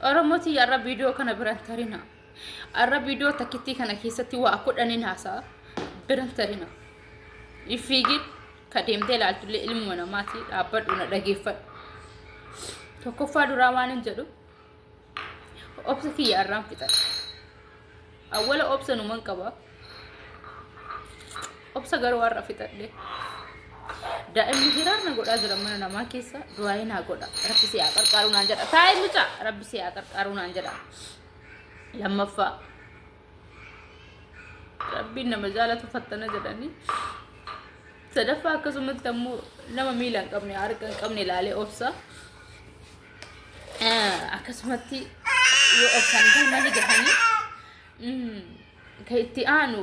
Oromoo tiyya arra viidiyoo kana biran tarina. Arra viidiyoo takkittii kana keessatti waa kudhaniin haasa'a biran tarina. Hin fiigin ka deemtee ilaaltullee ilmuma namaati dhaabbadhu na dhageeffadhu. Tokkoffaa duraa waan hin jedhu obsa kiyya arraan fixadha. Awwala obsa numan qaba. Obsa garuu har'a fixadhe. Daa'imni hiraar na godhaa jira mana namaa keessa du'aa'ii naa godha. Rabbi si haa qarqaaru naan jedha. Taa'ee mucaa rabbi si haa qarqaaru naan jedha. Lammaffaa rabbiin nama jaalatu fattana jedhanii. Sadaffaa akkasumatti ammoo nama miila hin qabne harka hin qabne ilaalee obsa. Akkasumatti yoo obsaan galma ni gahanii kan itti aanu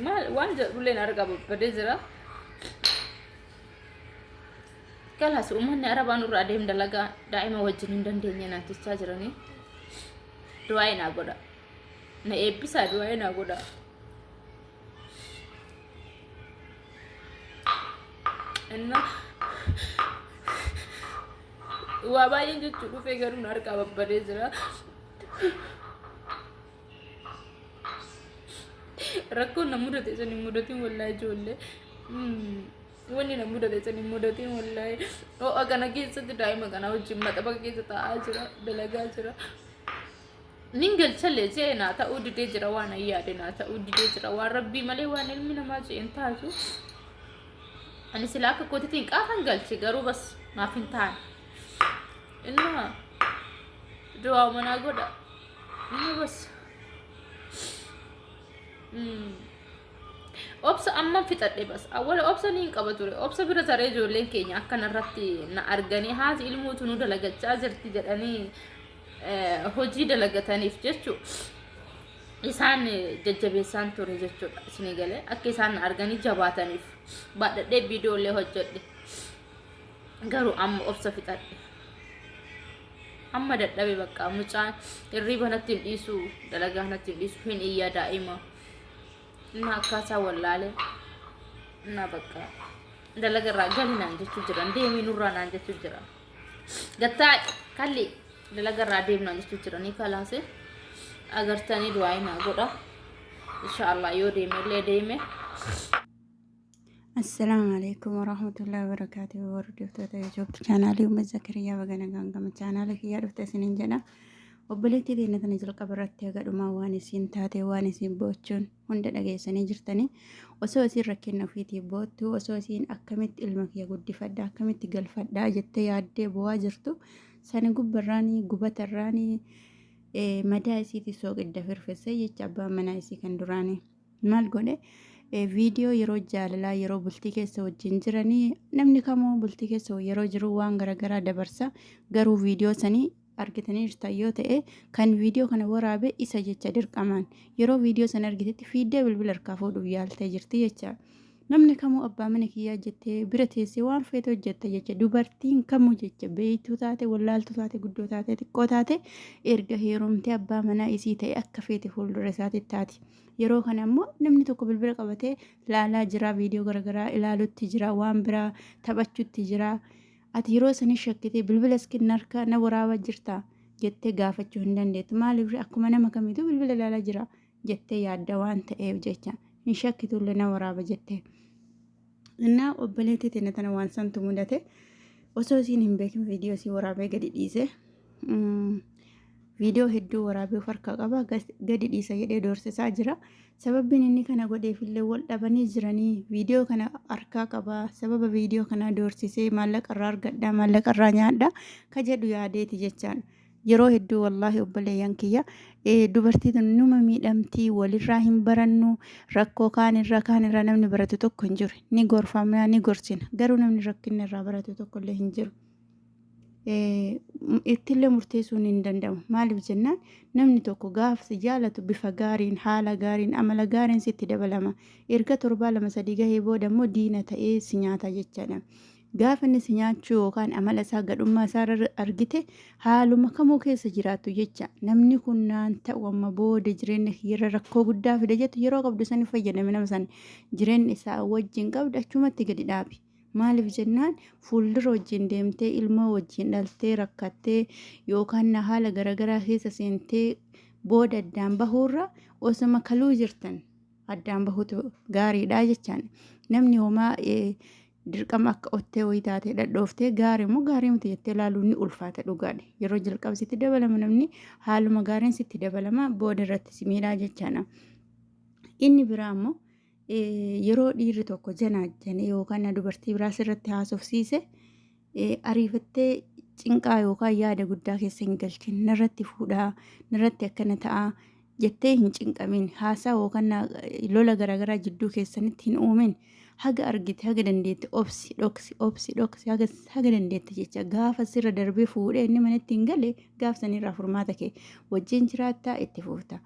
maal waan jedhullee na argaa babbadee jira. Kalaas uummanni Arabaa nurra adeem dalagaa daa'ima wajjin hin dandeenye naan jechaa jiranii. Du'aa'ee naa godha. Na eebbisaa du'aa'ee naa godha. Inna waa baay'een jechuu dhufee garuu na harkaa babbadee jira. Rakkoon na mudate sun hin mudatin wallaahi ijoollee. Wanni na mudate sun hin mudatin wallaahi. Ho'a kana keessatti daa'ima kana wajjin maxaba keessa taa'aa jira dalagaa jira. Nin galchalle jee naa ta'uu didee jira waan an yaade naa ta'uu didee jira waan rabbii malee waan ilmi namaa jee hin taatu. Ani silaa akka kootitiin qaafan galche garuu bas naaf hin taane. Innaa du'aa manaa godha. Inni bas. Obsa amman fixadhe bas. Awwala obsa niin qaba ture. Obsa bira taree ijoolleen keenya akkanarratti na arganii haati ilmootu nu dalagachaa jirti jedhanii hojii dalagataniif jechu isaan jajjabeessaan ture jechuudha isinii galee akka isaan na arganii jabaataniif baadhadhee viidiyoolee hojjedhe garuu amma obsa fixadhe amma dadhabe bakka mucaan hirriiba natti hin dhiisu dalagaa natti hin dhiisu hin iyyaa daa'ima inni akkaataa wallaale na bakka dalaga irraa gali naan jechuu jiran deemii nurraa naan jechuu jiran. Gattaa kalli dalaga irraa deemnaan jechuu jiranii kalaase agartanii du'aa naa godha. Inshaallah yoo deeme illee deeme. Assalaamu alaikum warahmatullahi wabarakatuh. Hordoftoota YouTube chaanaalii Ummat Zakariyaa baga nagaan gama chaanaalii kiyyaa dhufte isiniin jedha. Obboleettii teenya tana jalqaba irratti haga dhumaa waan isiin taate waan isiin boochuun hunda dhageessanii jirtanii osoo isiin rakkinna ofiitiif boottu osoo isiin akkamitti ilma kiyya guddifadha akkamitti galfadha jettee yaaddee boo'aa jirtu sani gubbarraanii gubatarraanii madaa isiitii sooqidda firfisse jecha abbaan manaa isii kan duraanii maal godhe viidiyoo yeroo jaalalaa yeroo bultii keessa wajjin jiranii namni kamuu bultii keessa yeroo jiru waan garaagaraa dabarsa garuu viidiyoo sanii argitanii jirtan yoo ta'e kan viidiyoo kana waraabe isa jecha dirqamaan yeroo viidiyoo sana argitetti fiiddee bilbila harkaa fuudhuuf yaaltee jirti jecha. Namni kamuu abbaa mana kiyyaa jettee bira teessee waan feete hojjetta jecha dubartiin kamuu jecha beeytuu taate wallaaltuu taate guddoo taate xiqqoo taate erga heerumtee abbaa manaa isii ta'e akka feete fuuldura isaatti taati. Yeroo kana immoo namni tokko bilbila qabatee laalaa jira viidiyoo garaagaraa ilaalutti jira waan biraa taphachuutti jira. Ati yeroo sanii shakkitee bilbila iskin harka na waraabaa jirta jettee gaafachuu hin dandeettu. Maaliif akkuma nama kamiituu bilbila ilaalaa jira jettee yaadda waan ta'eef jecha hin shakkitullee na waraaba jettee. Innaa obboleettii teenya tana waan santu mudate osoo isiin hin beekin viidiyoo isii waraabee gadi dhiise. Viidiyoo hedduu waraabee of harkaa qaba gadi dhiisa jedhee doorsisaa jira. Sababbiin inni kana godheefillee wal dhabanii jiranii viidiyoo kana harkaa qaba sababa viidiyoo kanaa doorsisee maallaqa irraa argadha maallaqa irraa nyaadha ka jedhu yaadeeti jechaan. Yeroo hedduu wallaahi obboleeyyan kiyya dubartii tun numa miidhamtii walirraa hin barannu rakkoo kaan irraa kaan irraa namni baratu tokko hin jiru ni gorfamna ni gorsina garuu namni rakkinna irraa baratu tokko illee hin jiru. Ittillee murteessuun hin danda'amu. Maaliif jennaan namni tokko gaafa si jaalatu bifa gaariin, haala gaariin, amala gaariin sitti dabalama. Erga torbaa lama sadii gahee booda immoo diina ta'ee si nyaata jechaadha. Gaafa inni si nyaachuu yookaan amala isaa gadhummaa isaa argite haaluma kamuu keessa jiraattu jecha namni kun naan ta'u amma booda jireenya kiyyarra rakkoo guddaa fida jettu yeroo qabdu sani fayyadame nama san jireenya isaa wajjin qabdu achumatti gadi dhaabi. Maaliif jennaan fuuldura wajjin deemtee ilmoo wajjin dhaltee rakkattee yookaan na haala garaagaraa keessa seentee booda addaan bahuurra osoma kaluu jirtan addaan bahuutu gaariidha jechaan. Namni homaa dirqama akka ottee wayii taatee dhadhooftee gaarii immoo gaarii miti jettee ilaaluun ni ulfaata dhugaadha. Yeroo jalqaba sitti dabalama namni haaluma gaariin sitti dabalama booda irratti si miidhaa jechaadha. Inni biraa immoo yeroo dhiirri tokko janaajjane yookaan dubartii biraa sirratti haasofsiise ariifattee cinqaa yookaan yaada guddaa keessa hin galchin narratti fuudhaa narratti akkana ta'a jettee hin cinqamin haasaa yookaan lola garaagaraa jidduu keessanitti hin uumin haga argite haga dandeette obsi dhoksi obsi dhoksi haga haga dandeette jecha gaafa sirra darbee fuudhee inni manatti hin gale gaaf sanirraa furmaata kee wajjin jiraattaa itti fufta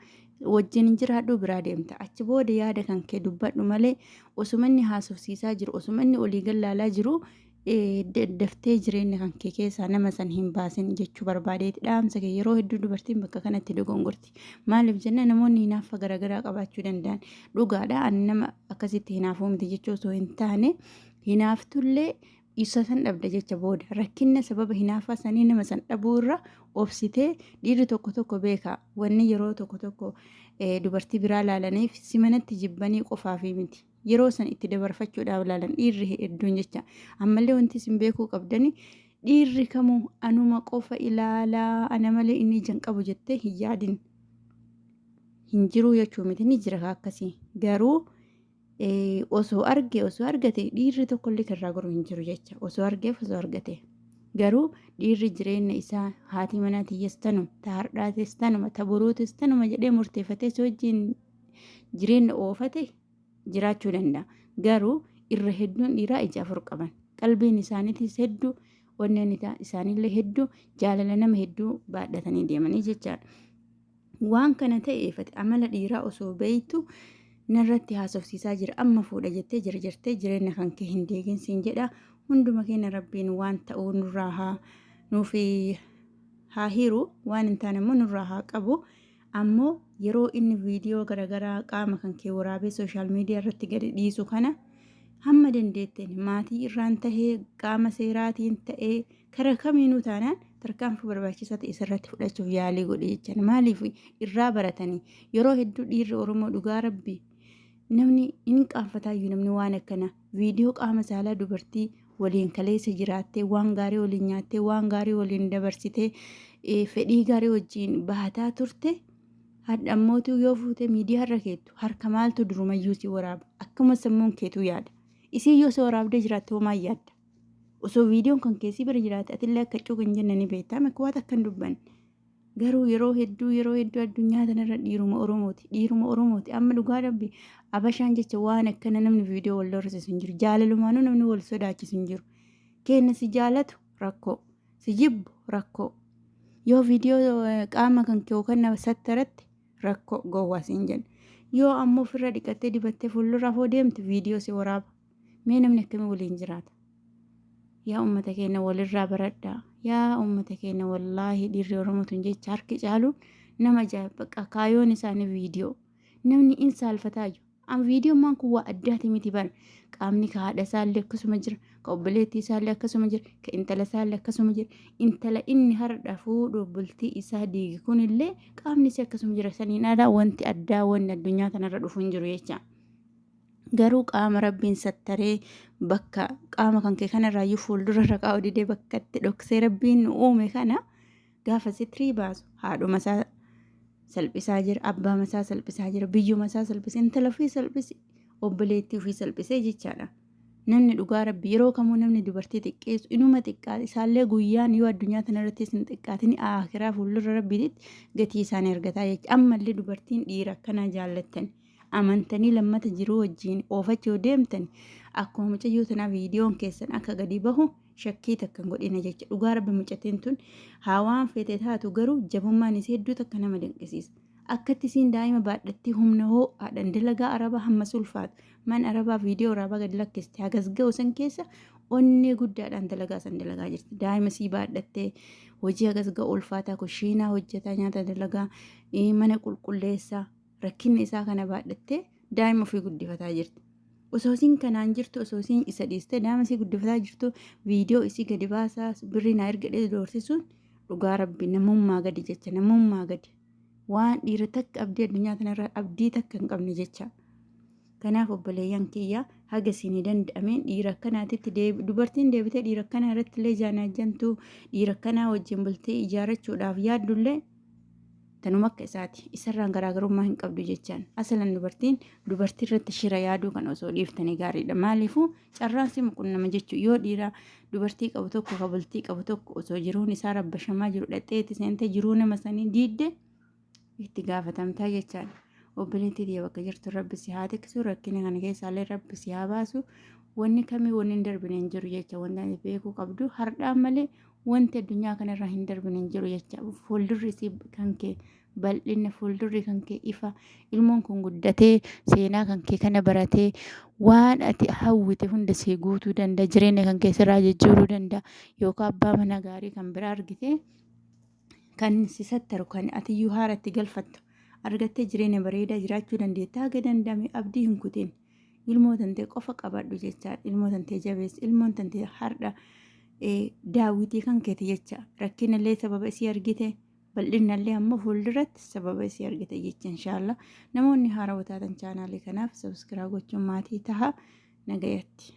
wajjin hin jiraadhu biraa deemta achi booda yaada kan kee dubbadhu malee osuma inni haasofsiisaa jiru osuma inni olii gallaalaa jiru daftee jireenya kan kee keessaa nama san hin baasin jechuu barbaadeeti dhaamsa kee yeroo hedduu dubartiin bakka kanatti dogongorti maaliif jenna namoonni hinaaffa garaagaraa qabaachuu danda'an dhugaadha ani nama akkasitti hinaafuu miti jechuu osoo hin taane hinaaftullee isa san dhabda jecha booda rakkinna sababa hinaaffaa sanii nama san dhabuu irra obsitee dhiirri tokko tokko beeka wanni yeroo tokko tokko dubartii biraa laalaniif si manatti jibbanii qofaafi miti yeroo san itti dabarfachuudhaaf laalan dhiirri hedduun jecha ammallee wanti isin beekuu qabdani dhiirri kamuu anuma qofa ilaalaa ana malee inni ija hin qabu jettee hin yaadin hin jiruu jechuu miti ni jira akkasii garuu osoo arge osoo argate dhiirri tokkollee kan irraa goru hin jiru jecha osoo argeef osoo argate garuu dhiirri jireenya isaa haati manaa tiyyas tanuma ta hardhaatis tanuma ta boruutis tanuma jedhee murteeffatee si wajjin jireenya oofate jiraachuu danda'a garuu irra hedduun dhiiraa ija afur qaban qalbiin isaaniitis hedduu onneen isaaniillee hedduu jaalala nama hedduu baadhatanii deemanii jechaadha. Waan kana ta'eef ati amala dhiiraa osoo beektu narratti haasofsiisaa jira amma fuudha jettee jarjartee jireenya kan kee hin deegin siin jedha hunduma keenya rabbiin waan ta'uu nurraa haa nuuf haa hiru waan hin taane immoo nurraa haa qabu ammoo yeroo inni viidiyoo garaagaraa qaama kan kee waraabee sooshaal miidiyaa irratti gadi dhiisu kana hamma dandeetteen maatii irraan tahee qaama seeraatiin ta'ee Kara kamiinuu taanaan tarkaanfii barbaachisaa ta'e isarratti fudhachuuf yaalii godhe jechaan maaliif irraa baratanii yeroo hedduu dhiirri Oromoo dhugaa rabbi namni hin qaanfataayyuu namni waan akkana viidiyoo qaama saalaa dubartii waliin kaleessa jiraattee waan gaarii waliin nyaattee waan gaarii waliin dabarsitee fedhii gaarii wajjin bahataa turte hadha ammootuu yoo fuute miidiyaa irra keettu harka maaltu durumayyuu si waraaba akkuma sammuun keetuu yaada isii yoo si waraabdee jiraatte homaa yaadda. Osoo viidiyoon kan keessi bira jiraate atillee akka cuuq hin jenne ni beektaa miti waan akka hin dubbanne. Garuu yeroo hedduu yeroo hedduu addunyaa tanarra dhiiruma Oromooti dhiiruma Oromooti amma dhugaa rabbi abashaan jecha waan akkana namni viidiyoo wal doorsisisu hin jiru jaalalumaanuu namni wal sodaachisu hin jiru. Keenya si jaalatu rakkoo si jibbu rakkoo yoo viidiyoo qaama kan kee yookaan nama sattaratti rakkoo gowwaa siin jenna. Yoo ammoo ofirra dhiqattee dibattee fuulduraaf yoo deemte viidiyoo si waraaba. Mee namni akkamii waliin jiraata? Yaa uummata keenya walirraa baradhaa. Yaa uummata keenya wallaahi dhiirri Oromoo tun jecha harki caaluun nama ajaa'iba. Bakka kaayoon isaanii viidiyoo. Namni in saalfataayu. An viidiyoon maan kun waa addaati miti bara. Qaamni ka haadha isaallee akkasuma jira. Ka obboleettii isaallee akkasuma jira. Ka intala isaallee akkasuma jira. Intala inni har'a fuudhu bultii isaa diige kunillee qaamni isii akkasuma jira. Saniin alaa wanti addaa wanni addunyaa tanarra dhufu hin jiru jecha. Garuu qaama rabbiin sattaree bakka qaama kan kee kanarraayyuu fuuldura irra kaa'u didee bakka itti dhoksee rabbiin nu uume kana gaafa sitrii baasu haadhuma isaa salphisaa jira abbaa isaa salphisaa jira biyyuma isaa salphise intala ofii salphise obboleettii ofii salphisee jechaadha. Namni dhugaa rabbi yeroo kamuu namni dubartii xiqqeessu inuma xiqqaate isaallee guyyaan yoo addunyaa tanarrattis hin xiqqaatin aakiraa fuuldura rabbiitti gatii isaanii argataa jecha ammallee dubartiin dhiira akkanaa jaallattan. Amantanii lammata jiruu wajjiin oofachuu yoo deemtan akkuma mucayyoo tanaa viidiyoon keessan akka gadi bahu shakkii takka hin godhina jecha dhugaa rabbi mucattiin tun haa waan feete taatu garuu jabummaan isii hedduu takka nama dinqisiisa. Akkatti isiin daa'ima baadhattee humna hoo'aadhaan dalagaa arabaa hamma sulfaatu man arabaa viidiyoo arabaa gadi lakkiste hagas ga'u san keessa onnee guddaadhaan dalagaa san dalagaa jirti. Daa'ima sii baadhattee hojii hagas ga'u ulfaataa kushiinaa hojjetaa nyaata dalagaa mana qulqulleessaa rakkinni isaa kana baadhattee daa'ima ofii guddifataa jirti. Osoo isiin kanaan jirtu, osoo isiin isa dhiistee daa'ima isii guddifataa jirtu, viidiyoo isii gadi baasaa birrii naa ergadhee doorsisuun, dhugaa Rabbi, namummaa gadi jecha, namummaa gadi. Waan dhiira takka abdii addunyaa kanarraa abdii takka hin qabne jecha. Kanaaf obboleeyyan kiyya, haga isinii danda'ameen dhiira akkanaatitti, dubartiin deebitee dhiira akkanaa irratti illee jaanaajjantu, dhiira akkanaa wajjin bultee ijaarrachuudhaaf yaaddullee, tanuma akka isaati, isarraan garaagarummaa hin qabdu jechaan. Asalan dubartiin dubartii irratti shira yaaduu kan osoo dhiiftanii gaariidha. Maaliifuu carraan si qunnama jechuun yoo dhiira dubartii qabu tokko, ka bultii qabu tokko, osoo jiruun isaa rabbashamaa jiru dhaqxee itti seentee jiruu nama sanii diidde, itti gaafatamtaa jechaan. Obboleettii tiyya, bakka jirtu Rabbi si haa tiksu, rakkina kana keessaallee Rabbi si haa baasu. Wanni kamii wanni hin darbine hin jiru jecha. Wanta ati beekuu qabdu, hardhaan malee wanti addunyaa kanarraa hin darbine hin jiru jecha. Fuuldurri isii kan kee bal'inna, fuuldurri kan kee ifa. Ilmoon kun guddatee seenaa kan kee kana baratee waan ati hawwite hunda sii guutuu danda'a, jireenya kan kee sirraa jijjiiruu danda'a. Yookaan abbaa manaa gaarii kan biraa argite, kan si sattaru, kan atiyyuu haara itti galfattu argattee jireenya bareedaa jiraachuu dandeetta. Haga danda'ame abdii hin kutin, ilmoo tantee qofa qabadhu jechaadha. Ilmoo tantee jabeessi. Ilmoon tantee hardha daawwitii kan keeti jecha. Rakkinallee sababa isii argite, bal'inallee ammoo fuulduratti sababa isii argite jecha. Inshaallah, namoonni haarawaa taatan chaanaalii kanaaf subscribe gochuun maatii taha. Nagayatti.